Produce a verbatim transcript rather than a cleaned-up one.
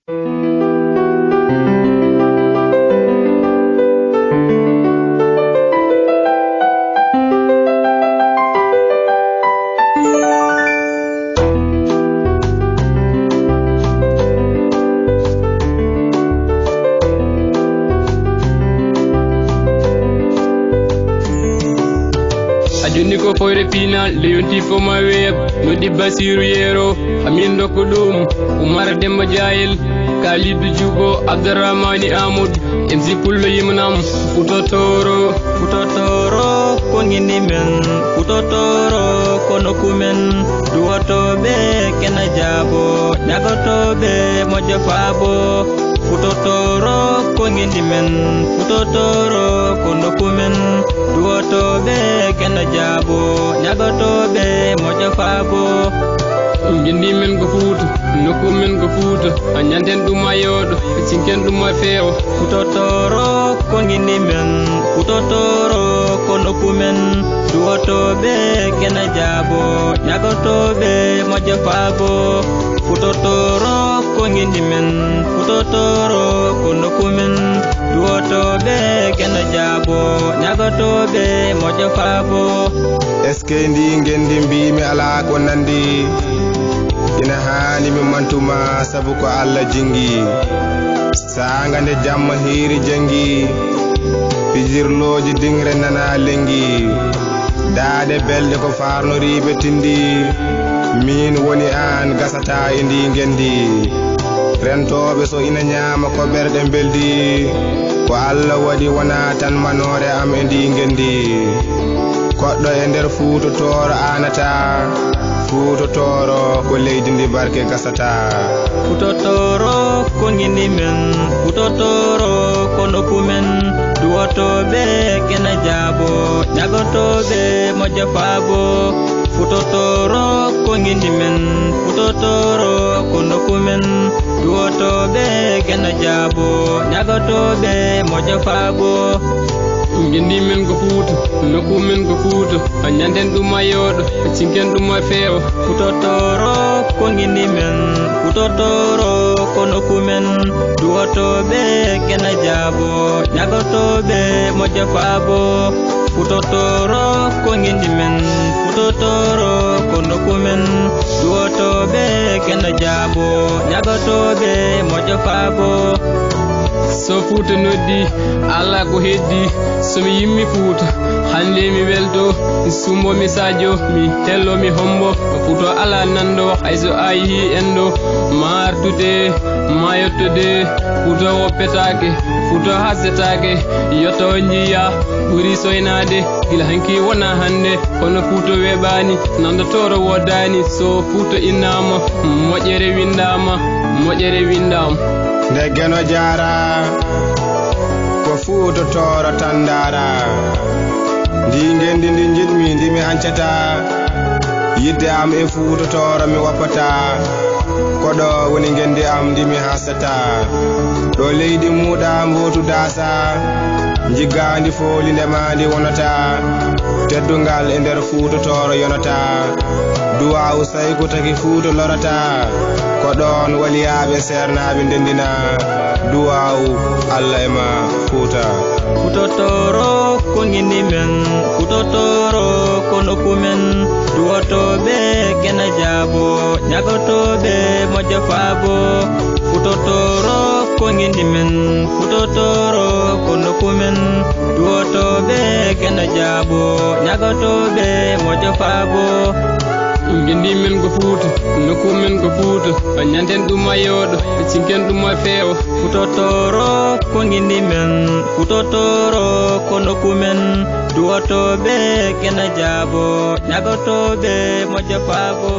A jonni ko foyre pinal, le yonti fo ma web, no di Basiru Yero, amin dokko ɗum, Umar Demba Jayel, Kalidu Jubo, Abdurrahmani Amud, M C Pullo Yimanam, Futo Toro. Futo Toro ko ngindi men, Futo Toro ko nokku men, duwotoɓe kena jaabo, ñagotoɓe moƴƴo faabo. Futo Toro ko ngindi men, Futo Toro ko nokku men, duwotoɓe kena jaabo, ñagotoɓe moƴƴo faabo. Ngindi men ko Fuuta, nokku men ko Fuuta, a ñanten ɗum a yooɗo, cinken ɗum a feewa. Futo Toro ko ngindi men, Futo Toro ko nokku men, duwotoɓe kena jaabo, ñagotoɓe moƴƴo faabo. Futo Toro ko ngindi men, Futo Toro ko nokku men, duwotoɓe kena jaabo, ñagotoɓe moƴƴo faabo. Est-ce que ndi ngendi mbimi ala ko nandi? Ina haani mi mantuma sabu ko Allah jingi. Saanga nde jamma hiiri jengi, pijirlooji dingre nana lengi. Daaɗe belɗe ko farnoriiɓe tindi. Miin woni aan gasata e ndi ngendi. Rentooɓe so ina ñaama ko ɓerɗe mbeldi. Ko Allah waɗi wona tan manoore am e ndi ngendi. Koɗɗo e nder Fuuta Tooro aanata. Fuuta Tooro ko leydi ndi barke gasata. Futo Toro ko ngindi men, Futo Toro ko nokku men, duwotoɓe kena jaabo, ñagotoɓe moƴƴo faabo. Futo Toro ko ngindi men, Futo Toro ko nokku men, duwotoɓe kena jaabo, ñagotoɓe moƴƴo faabo. Ngindi men ko Fuuta, nokku men ko Fuuta, a ñanten ɗum a yooɗo, a cinken ɗum a feewa. Futo Toro ko ngindi men, Futo Toro ko nokku men, duwotoɓe kena jaabo, ñagotoɓe moƴƴo faabo. Futo Toro ko ngindi men, Futo Toro ko nokku men, duwotoɓe kena jaabo, ñagotoɓe moƴƴo faabo. So Fuuta noddi, ala ko heddi, so mi yimmi Fuuta, hannde mi welto, mi sumbo, mi sajo, mi hello, mi hombo. Fuuta ala nando, hay so a yehi endo, ma artude, ma yettude. Fuuta woppetaake, Fuuta hasetaake, yetto njiya ɓuri soynaade. Gila hanki wona hannde, kono Fuuta weeɓaani, nando Tooro woodaani. So Fuuta innaama, moƴƴere winndaama, moƴƴere winndaama. Nde Geno jaara, ko Fuuta Tooro tan ndaara. Ndi ngendi ndi njiɗmi, ndi mi hancata. Yidde am e Fuuta Tooro mi woppata. Ko ɗo woni ngendi am ndi mi hasata. Ɗo leydi muuɗa mbootu daasa. Jiggaandi fooli ndema ndi wonata. Teddungal e nder Fuuta Tooro yonata. Duwaawu sayku taki Fuuta lorata. Ko ɗoon waliyaaɓe seernaaɓe ndendina. Duwaawu Allah e ma Fuuta. Futo Tooro ko ngindi men, Futo Tooro ko nokku men, duwotoɓe kena jaabo, ñagotoɓe moƴƴo faabo. Futo Tooro ko ngindi men, Futo Tooro ko nokku men, duwotoɓe kena jaabo, ñagotoɓe moƴƴo faabo. Ngindi men ko Fuuta, nokku men ko Fuuta, a ñanten ɗum a yooɗo, a cinken ɗum a feewa. Futo Tooro ko ngindi men, Futo Tooro ko nokku men, duwotoɓe kena jaabo, ñagotoɓe moƴƴo faabo.